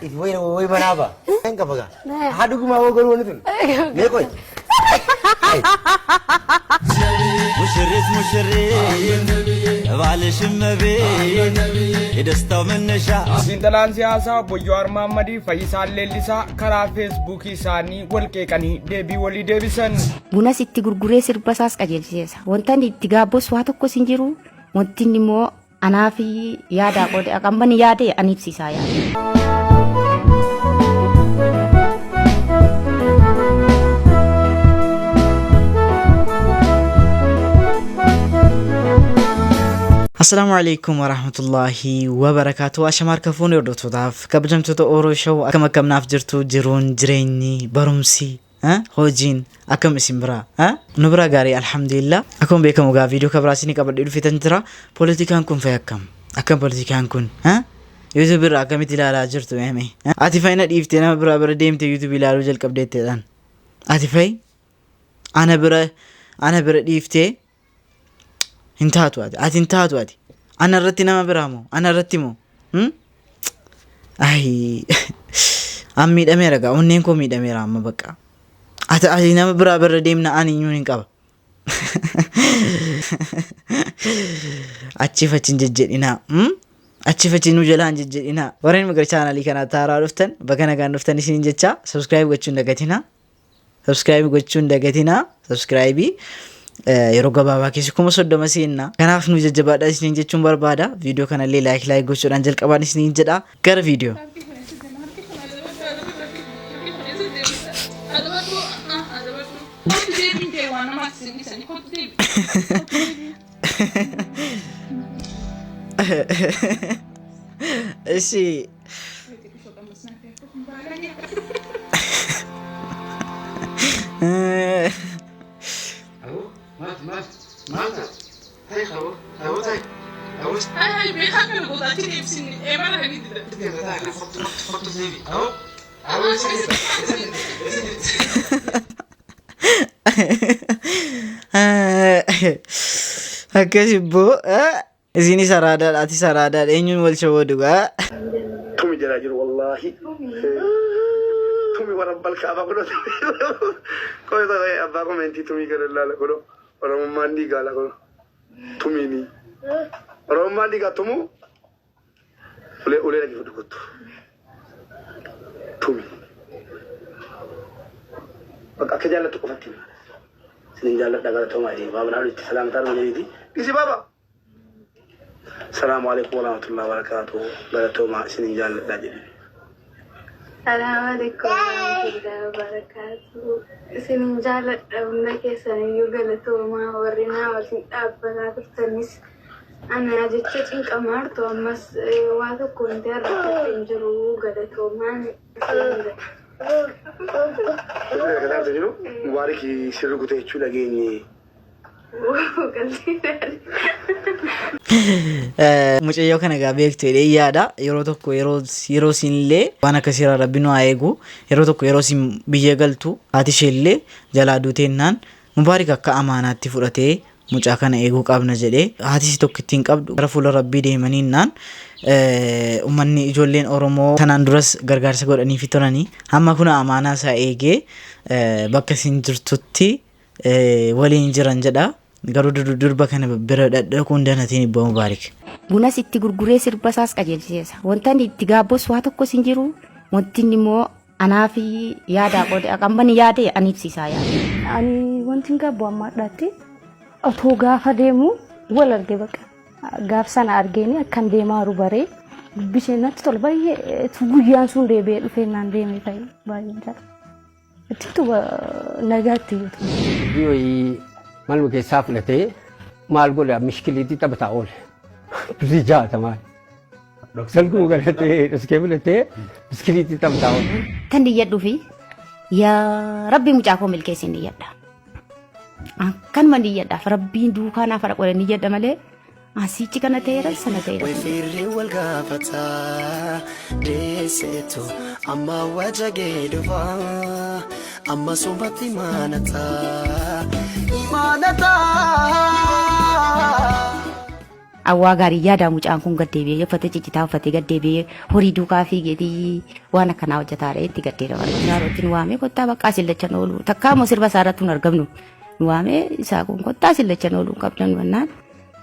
Ifi wayi wayi manaa ba'a. Hin qaba gaa. Haa dhugumaa hoo garuu wanni tun. Mee qoy. ሙሽሪት ሙሽሪት ባልሽ እመቤት የደስታው መነሻ Xiinxalaan siyaasaa obbo Jawaar Mohaammadii Fayyisaan Leellisaa karaa feesbuukii isaanii wal qeeqanii deebii walii deebisan. Bunas itti gurguree sirba isaas qajeelchiseessa. Wanta inni itti gaabbus waa tokkos hin jiru. Wanti inni immoo anaa fi yaadaa qoode amma ni yaade ani ibsisaa yaade. Assalaamu alaikum warahmatullaahi wabarakaatu. Ashama harka fuune hordoftootaaf kabajamtoota Oro Show akkam akkam naaf jirtu jiruun jireenyi barumsi hojiin akkam isin biraa nu biraa gaarii alhamdulillah. Akkuma beekamu gaa viidiyoo kabiraa isinii qabadhee dhufeetan jira. Poolitikaan kun fa'i akkam akkam poolitikaan kun YouTube irraa akkamitti ilaalaa jirtu meeme ati fa'i na dhiiftee nama biraa bira deemte YouTube ilaaluu jalqabdeetteedhaan ati fa'i ana bira ana bira dhiiftee Hin taatu ati. Ati hin taatu ati. Ana irratti nama biraa moo? Ana irratti moo? Hmm? Ayi. An miidhameera gaa. Onneen koo miidhameera amma bakka. Ati ati nama biraa bira deemna ani iyyuu hin qaba. Achiif achi hin jejjedhinaa. Hmm? Achiif achi nu jalaa hin jejjedhinaa. Warreen gara chaanaalii kanaatti haaraa dhuftan bakka nagaan dhuftan isiniin jecha subscribe gochuun dagatinaa. Subscribe gochuun dagatinaa. Subscribe yeroo gabaabaa keessa 30,000 seenna. Kanaaf nu jajjabaadhaa isiniin jechuun barbaada. Viidiyoo kanallee like like gochuudhaan jalqabaan isiniin jedha. Gara viidiyoo. Ishi. Akkas ibboo. Isiinis araadaadha atis araadaadha eenyuun wal shawwadu gaa. Tumi jedhaa jiru wallaahi. Tumi warra balkaafaa godhoo. Qoy qoy abbaa komentii tumii kana ilaala godhoo. Oromummaan diigaala godhoo. Tumiini. Oromummaan diigaa tumuu. Ulee ulee dhaggeeffadhu kottu. Tumi. Bakka akka jaallattu qofatti himi. Sinin jaalladha galatoomaa jedhi. Baaba naa itti salaamtaa dhuma jedhiiti. Dhisi baaba. Salaamu alaikum warahmatullahi wabarakatuh. Galatoomaa isinin jaalladha jedhi. Salaamu alaikum warahmatullahi wabarakatuh. Isinin jaaladha hunda keessaniyyuu galatoomaa warri naa waliin dhaabbataa turtanis ana jecha cinqamaartu ammas waa tokko wanti argattu hin jiru galatoomaan isinin jedha. Kanaaf jiru Mubaariki sirri kutee jechuu dhageenye. Mucayyoo kana egaa beektu jedhee yaada. Yeroo tokko yeroo yeroo isiin illee waan akkasii irraa rabbi nu haa eegu. Yeroo tokko yeroo isiin biyya galtu haati ishee illee jalaa duuteennaan Mubaarik akka amaanaatti fudhatee mucaa kana eeguu qabna jedhee haati isii tokko ittiin qabdu gara fuula rabbii deemaniinnaan ummanni ijoolleen Oromoo kanaan duras gargaarsa godhaniifi turanii hamma kun amaanaa isaa eegee bakka isin jirtutti waliin jiran jedha. Garuu durba kana bira dhadhaquun danatiin ibba Mubaarik. Bunas itti gurguree sirba isaas qajeelchiseessa. Wanta inni itti gaabbus waa tokkos hin jiru. Wanti inni immoo anaa fi yaadaa qoode amma ni yaade ani ibsisaa yaade. Ani wanti hin gaabbu amma hadhaatti otoo gaafa deemu wal arge bakka gaaf sana argeeni akkan deemaaru baree dubbisee natti tola baay'ee guyyaan sun deebi'ee dhufee naan deeme ta'e baay'ee jaalladha. Itti nagaatti iyyatu. Dubbii wayii maluma keessaa fudhatee maal godha mishkiliitii taphataa oole. Birrii jaatamaa. Salguma galatee dhaskee fudhatee biskiliitii taphataa oole. Tan niyyadhu fi yaa rabbi mucaa koo milkeessi niyyadha. Akkanuma niyyadhaaf rabbiin duukaa naaf haadha godhe niyyadha malee Asiichi kana ta'eera sana ta'eera. Way firri wal gaafata deesseetu amma wajagee dhufa amma sumatti imaanata imaanata. Awwaa gaarii yaadaa mucaan kun gad deebi'ee uffata ciccitaa uffatee gad deebi'ee horii duukaa fiigeetii waan akkanaa hojjetaadha itti gaddeera bara. Jaarootti nu waamee kottaa bakka asin lachan oolu takkaa immoo sirba isaa irratti nu argamnu nu waamee isaa kun kottaa asin lachan oolu hin qabdan wannaan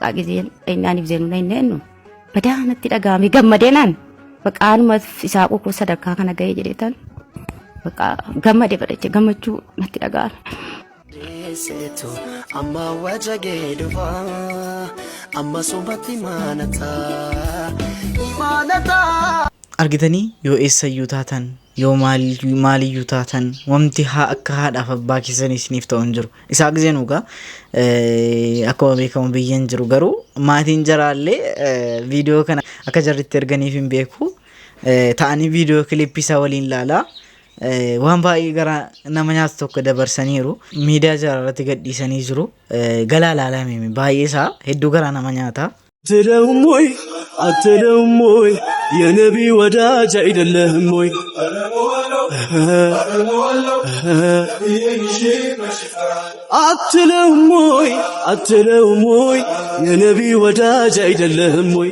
bakka gizeen innaan ibsee nu inni ennu badaa natti dhaga'ame gammadee naan bakka anuma isaa koo sadarkaa kana ga'ee jedhee tan bakka gammadee badhache gammachuu natti dhaga'ame. Seetu amma wajjagee dhufa amma sumatti imaanataa imaanataa. Argitanii yoo eessayyuu taatan yoo maaliyyuu taatan wanti haa akka haadhaaf abbaa keessanii isiniif ta'u hin jiru. Isaa giseen dhugaa akkuma beekamu biyya hin jiru garuu maatiin jaraallee viidiyoo kana akka jarritti erganiif hin beeku. Ta'anii viidiyoo kilippii isaa waliin ilaalaa. Waan baay'ee gara nama nyaatu tokko dabarsaniiru. Miidiyaa jara irratti gadhiisanii jiru. Galaa ilaalaa meemi baay'ee isaa hedduu garaa nama nyaata. አትለውም ወይ አትለውም ወይ የነቢ ወዳጅ አይደለህም ወይ? አትለውም ወይ አትለውም ወይ የነቢ ወዳጅ አይደለህም ወይ?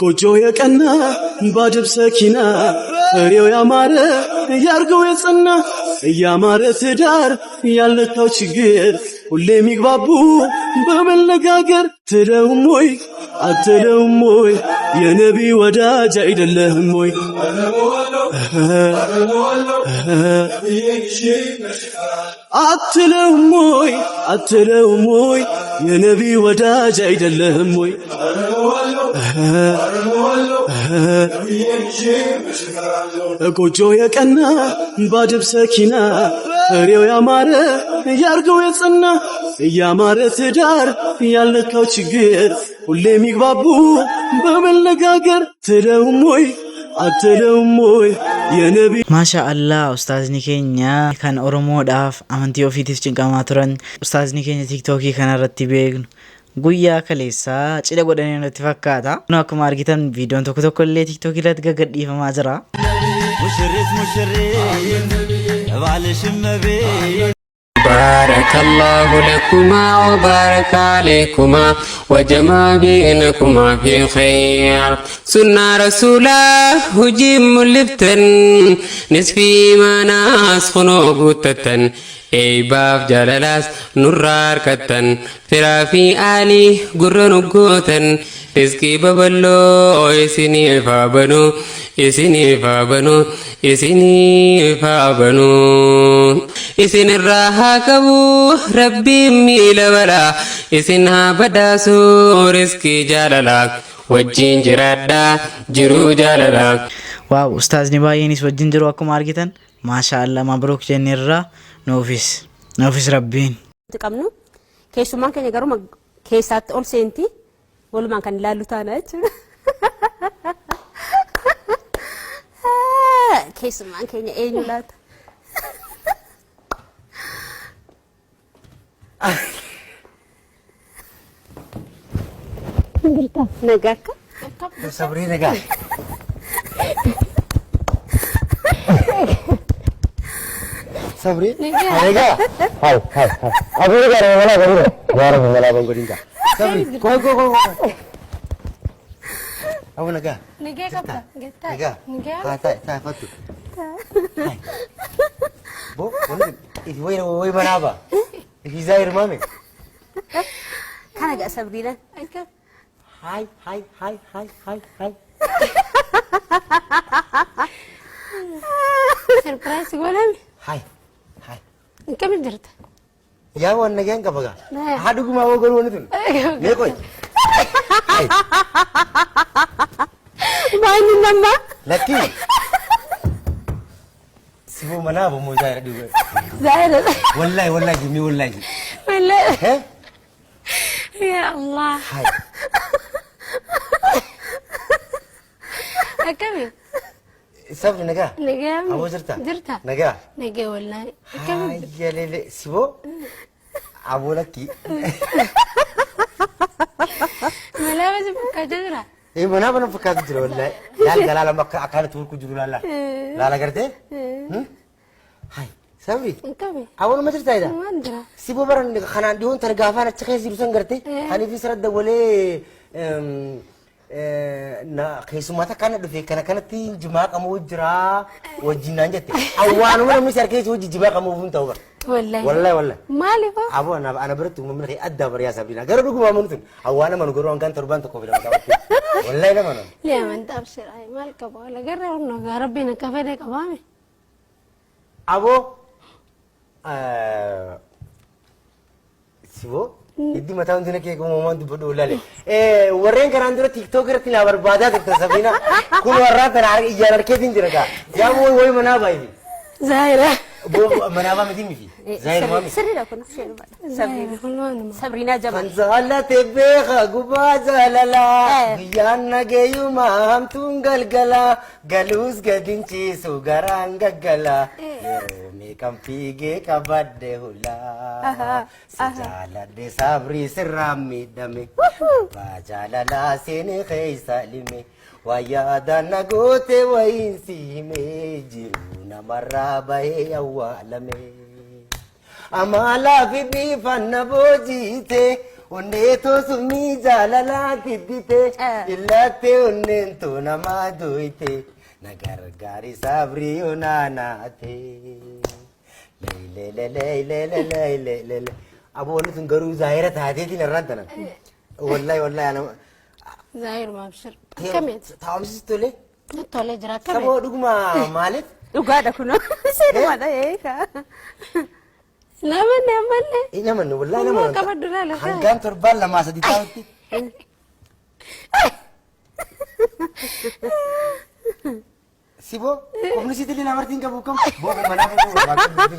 ጎጆ የቀና ባድብ ሰኪና ፍሬው ያማረ ያርገው የጸና ያማረ ትዳር ያልነካው ችግር ሁሌ የሚግባቡ በመነጋገር ትለውም ወይ አትለውም ወይ የነቢ ወዳጅ አይደለህም ወይ? አትለውም ወይ አትለውም ወይ የነቢ ወዳጅ አይደለህም ወይ? ጎጆ የቀና ባድብ ሰኪና ፍሬው ያማረ ያርገው የጸና ያማረ ትዳር ያልነካው ችግር ሁሌ የሚግባቡ በመነጋገር ትለውም ወይ አትለውም ወይ የነቢ Maasha Allah ustaazni keenya kan Oromoodhaaf amantii ofiitiif cinqamaa turan ustaazni keenya tiiktookii kanarratti beeknu guyyaa kaleessaa cidha godhanii natti fakkaata. Akkuma argitan viidiyoon tokko tokko illee tiiktookii irratti gagadhiifamaa jira. ሙሽሪት ሙሽሪት ባልሽ እመቤት بارك الله لكما وبارك عليكما وجمع بينكما في خير سنة رسولا هجيم لفتن نسفي ما ناس خنو قوتتن eeybaaf jaalalaas nurraa harkattan firaa fi aalii gurra nu gootan rizqii babal'oo isiniif haa banu isiniif haa banu isiniif haa banu isinirraa haa qabu rabbiin miila balaa isin haa badhaasu rizqii jaalalaa wajjin jiraadhaa jiruu jaalalaa. Waaw ustaazni baay'eenis wajjin jiru akkuma argitan maasha Allah mabruuk jenneerra nuufis nuufis rabbiin. Qabnu keessummaan keenya garuu keessaatti ol seenti walumaan kan ilaallu taana jechuudha. Keessummaan keenya eenyu laata? Nagaa akka? Sabrii nagaa. Sabrii nagaa. Hai hai hai. Abuu gaara malaa godhina. Gaara malaa godhinka. Sabrii koi koi koi koi. Abuu nagaa. Nagee qabda. Gettaa. Nagaa. Nagee. Haa taa'e taa'e fattu. Bo wanti ifi wayi wayi manaaba. Ifi zaahir maame. Kana ga'a sabriidhaan. Akka. Hai hai hai hai hai hai. Surprise godhame. Hai hai. Akkamitti jirta? Yaa waan nagaan qaba gaa. Haa dhugumaa hoo garuu wanti tun. Mee qoy. Baay'inni namaa. Lakki. Siboo manaa bomoo zaahira dhugaa. Zaahira. Wallahi wallahi jimmi wallahi. Wallahi. He? Ya Allah. Hai. Akkami? Sabri nagaa. Nagaa. Aboo jirta? Jirta. Nagaa. Nagaa wallahi. Akkamitti? Hayya lele siboo. Aboo lakki. Malaa basi fakkaachaa jira. Ee manaa bana fakkaatu jira wallahi. Laal galaala akka akkanatti hulku jiru laala. Laala gartee? Hai. Sabri. Akkami? Awwaluma jirtaa jedha. Waan jira. Si bobaran kanaan dhiyoon tana gaafaan achi keessa jiru san garte. Kaniif sirra dawwalee keessummaa takka na dhufe kana kanatti jimaa qamoo jira wajjin naan jette. Awwaanuma namni si harkee hojii jimaa qamoo hin ta'u bara. Wallahi. Wallahi wallahi. Maaliif? Aboo ana biratti uumamni kee adda bariyaa Sabriina. Gara dhugumaa amanu tun awwaan amanu garuu hangaan torbaan tokko fida mataa qabdi. Wallahi nama nama. Ni amantaa abshira. Maal qaba? Wala garra humna rabbiin akka fedhe qabaame. Aboo siboo hiddi mataa hundina kee uumamaan dubbadhu wallaale. Warreen kanaan dura TikTok irratti naa barbaadaa turtan Sabriina. Kun warraa tana iyyaan harkeetiin jira gaa. Yaa wayi manaa baay'ee. Zaahira. Manaa baa miti miti. Zaahira maami. Sirriidha kun. Sabriinaa Jamal. Kan jaalate beeka gubaa jaalalaa guyyaan nageeyuma hamtuun galgalaa galuus gadin ciisu garaan gaggalaa yeroo meeqan fiigee qabadde hulaa si jaaladhe sabrii sirraan miidhame abbaa jaalalaa seene keessa lime waa yaadaan na goote wayiin si hime jiru namarraa bahee awwaalame. Amaalaa fi biifan na boojiite onnee toosumii jaalalaa diddite illattee onneen too namaa doyte na gargaari sabrii onaanaate. Leelelelelelelelele. Aboo wanni tun garuu zaahira taateetiin irraan tanan. Wallahi wallahi ana. Zaahiruma abshir. Akkamiiti? Taa'umsis tole. Tolee jira akkamiiti? Saboo dhuguma maaliif? Dhugaadha kunoo. Seenumadha eeka. Namanne ammallee. Namanne wallahi nama. Qabaddu laala. Hangaan torbaan lamaa sadi taa'utti. Siboo qofni sitti namartiin qabu kam booda manaa fuudhuu barbaadu.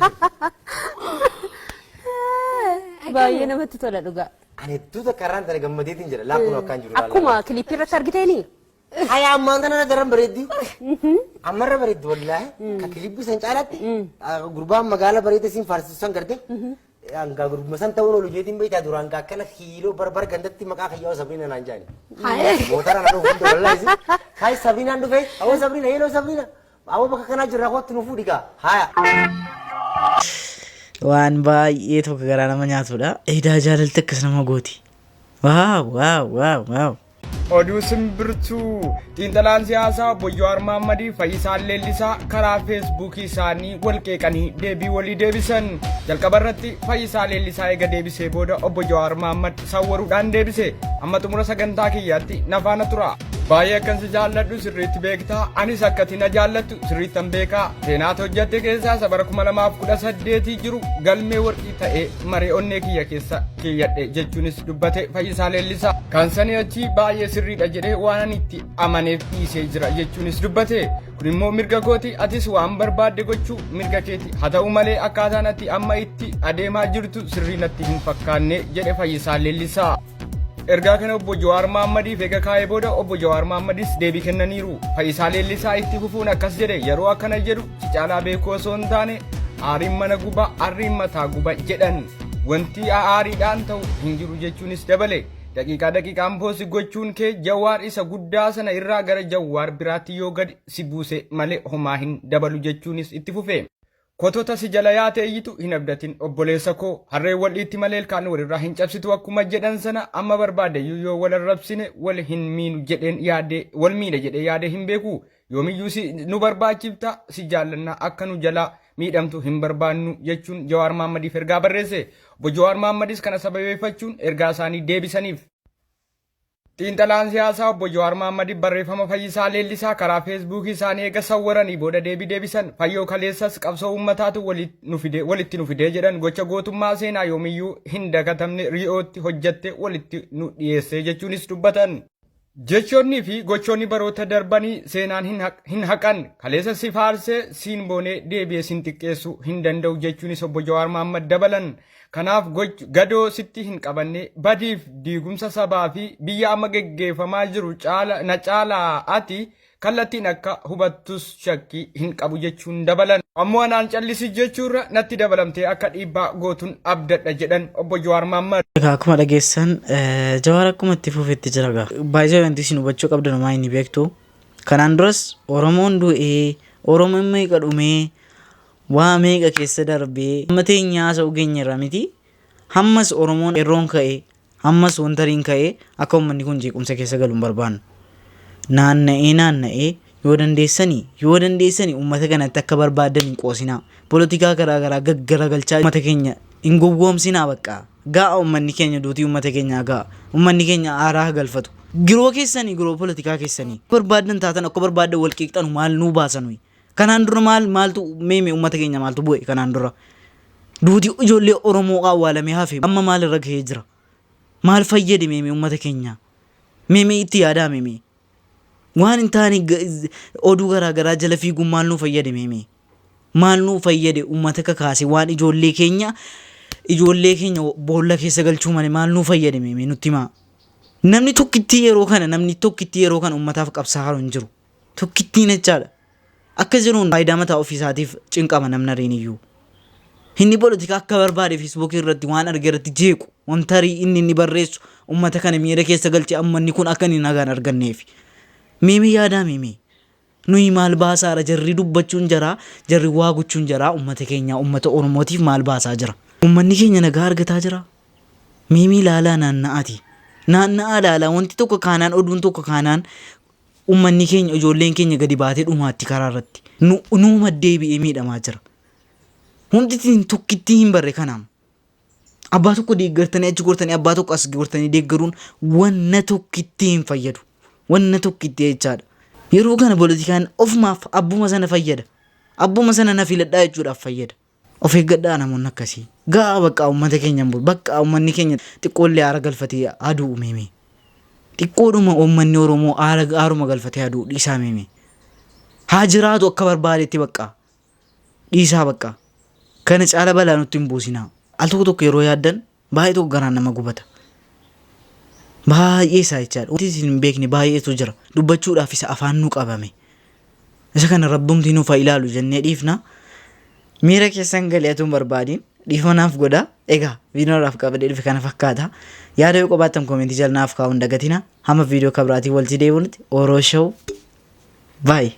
Baay'ee namatti tola dhugaa. Ani hedduu takka irraan tana gammadeetiin jira laakkuma akkaan jiru. Akkuma kilippii irratti argiteeni. Haya ammaan tana daran bareeddi. Ammarra bareeddi wallaahi. Ka kilippii san caalaatti gurbaan magaala bareeda siin faarsisu san garte. Hangaa gurbuma san ta'uun oolu jeetiin beektaa duraan gaa akkana kiiloo barbar gandatti maqaa kiyyaa Sabriina naan jaani. Mootara na dhufu hunda wallaahi. Hayi Sabriinaan dhufe awoo Sabriina yeeloo Sabriina awoo bakka kanaa jirra kootti nu fuudhi gaa haya. Waan baay'ee tokko garaa nama nyaatudha. Eedaa jaalalti akkas nama gooti. Waaw waaw waaw waaw. Oduu simbirtuu xiinxalaan siyaasaa obbo Jawaar Mohammadii Fayyisaan Leellisaa karaa feesbuukii isaanii wal qeeqanii deebii walii deebisan. Jalqaba irratti Fayyisaa Leellisaa eega deebisee booda obbo Jawaar Mohammad sawwaruudhaan deebise. Amma xumura sagantaa kiyyaatti na faana tura. Baay'ee akkan si jaalladhu sirriitti beektaa anis akkati na jaallattu sirriittan beekaa seenaata hojjatte keessaa isa bara 2018 jiru galmee warqii ta'ee maree onnee kiyya keessa keeyyadhe jechuunis dubbate Fayyisaa Leellisaa. Kan sanii achii baay'ee sirriidha jedhee waan ani itti amaneef dhiisee jira jechuunis dubbate. Kun immoo mirga kooti atis waan barbaadde gochuu mirga keeti haa ta'u malee akkaataan ati amma itti adeemaa jirtu sirrii natti hin fakkaanne jedhe Fayyisaa Leellisaa. Ergaa kana obbo Jawaar Mahaammadiif eega kaa'ee booda obbo Jawaar Mahammadis deebii kennaniiru. Fayyisaa Leellisaa itti fufuun akkas jedhe yeroo akkana jedhu si caalaa beekuu osoo hin taane aariin mana guba arriin mataa guba jedhan. Wanti aariidhaan ta'u hin jiru jechuunis dabale. Daqiiqaa daqiiqaan poosti gochuun kee Jawaar isa guddaa sana irraa gara Jawaar biraatti yoo gad si buuse malee homaa hin dabalu jechuunis itti fufe. Kotota si jala yaate iyyitu hin abdatin obboleessa koo harreen wal dhiitti malee ilkaan walirraa hin cabsitu akkuma jedhan sana amma barbaade iyyuu yoo wal arrabsine wal hin miinu jedheen yaade wal miidha jedhee yaade hin beeku yoomiyyuu si nu barbaachifta si jaallanna akka nu jalaa miidhamtu hin barbaannu jechuun Jawaar Mahaammadiif ergaa barreesse. Obbo Jawaar Mahammadis kana sababeeffachuun ergaa isaanii deebisaniif. Xiinxalaan siyaasaa obbo Jawaar Mahaammad barreeffama Fayyisaa Leellisaa karaa feesbuukii isaanii eega sawwaranii booda deebii deebisan. Fayyoo kaleessas qabsoo uummataatu walitti nu fidee jedhan gocha gootummaa seenaa yoomiyyuu hin dagatamne Riiyootti hojjatte walitti nu dhiyeesse jechuunis dubbatan. Jechoonni fi gochoonni baroota darbanii seenaan hin haqan. Kaleessa si faarsee siin boonee deebi'ee sin xiqqeessuu hin danda'u jechuunis obbo Jawaar Mahaammad dabalan. Kanaaf gadoo sitti hin qabanne badiif diigumsa sabaa fi biyya amma geggeeffamaa jiru caala na caalaa ati kallattiin akka hubattus shakkii hin qabu jechuun dabalan. Ammoo anaan callisi jechuurra natti dabalamtee akka dhiibbaa gootun abdadha jedhan obbo Jawaar Mahaammad. Egaa akkuma dhageessan Jawaar akkuma itti fufetti jira gaa. Baay'ee wanti isin hubachuu qabdan homaa inni beektu. Kanaan duras Oromoon du'ee Oromoon meeqa dhumee Waa meeqa keessa darbee amma teenyaa haasa'uu geenyerra miti. Hammas Oromoon qeerroon ka'ee hammas wantariin ka'ee akka uummanni kun jeequmsa keessa galu hin barbaannu. Naanna'ee naanna'ee yoo dandeessanii yoo dandeessanii uummata kanatti akka barbaadan hin qoosinaa. Polotikaa garaa garaa gaggaragalchaa uummata keenya hin gowwoomsinaa bakka. Ga'a uummanni keenya duutii uummata keenyaa ga'a. Uummanni keenya aaraa haa galfatu. Giroo keessanii giroo polotikaa keessanii. Barbaadan taatan akka barbaadan wal qeeqxanu maal nuu baasanui. Kanaan dura maal maaltu meeme uummata keenya maaltu bu'e kanaan dura. Duutii ijoollee Oromoo awwaalamee hafe amma maal irra gahee jira? Maal fayyade meeme uummata keenya? Meeme itti yaadaa meeme. Waan hin taane oduu garaa garaa jala fiiguun maal nuu fayyade meeme? Maal nuu fayyade uummata kakaase waan ijoollee keenya ijoollee keenya boolla keessa galchuu malee maal nuu fayyade meeme nutti himaa. Namni tokkittii yeroo kana namni tokkittii yeroo kana uummataaf qabsaa'aa hin jiru. Tokkittiin jechaadha. Akka jiruun faayidaa mataa ofiisaatiif cinqama namni ariin iyyuu. Inni polotikaa akka barbaade Feesbuukii irratti waan arge irratti jeequ wantarii inni inni barreessu uummata kana miira keessa galchee ammanni kun akka inni nagaan arganneef. Meemee yaadaa meemee. Nuyi maal baasaara jarri dubbachuun jaraa jarri waa gochuun jaraa uummata keenyaa uummata Oromootiif maal baasaa jira. Uummanni keenya nagaa argataa jira. Meemee ilaalaa naanna'aati. Naanna'aa ilaalaa wanti tokko kaanaan oduun tokko kaanaan uummanni keenya ijoolleen keenya gadi baatee dhumaatti karaa irratti. Nuuma deebi'ee miidhamaa jira. Hundi tokkittii hin barre kanaam. Abbaa tokko deeggartanii achi gortanii abbaa tokko as gortanii deeggaruun wanna tokkittii hin fayyadu. Wanna tokkittii jechaadha. Yeroo kana polotikaan ofumaaf abbuma sana fayyada. Abbuma sana na filadhaa jechuudhaaf fayyada. Of eeggadhaa namoonni akkasii. Ga'a bakka uummata keenya hin bulu. Bakka uummanni keenya xiqqoollee aara galfatee aduu meeme. Xiqqoodhuma uummanni Oromoo aara aaruma galfatee aduu dhiisaa meeme. Haa jiraatu akka barbaadetti bakka. Dhiisaa bakka. Kana caala balaa nutti hin buusinaa. Al tokko tokko yeroo yaaddan baay'ee tokko garaan nama gubata. Baay'ee isaa jechaadha. Wanti isin hin beekne baay'eetu jira. Dubbachuudhaaf isa afaan nu qabame. Isa kana rabbumti nuuf haa ilaalu jennee dhiifna. Miira keessan galee atuu hin barbaadiin dhiifama naaf godha. Egaa viidiyoon qabadhee dhufe kana fakkaata. Yaada yoo qabaattan koomentii jala naaf kaa'uu hin dagatina. Hamma viidiyoo kabiraatiin walitti deebinutti Oro Show. Bye.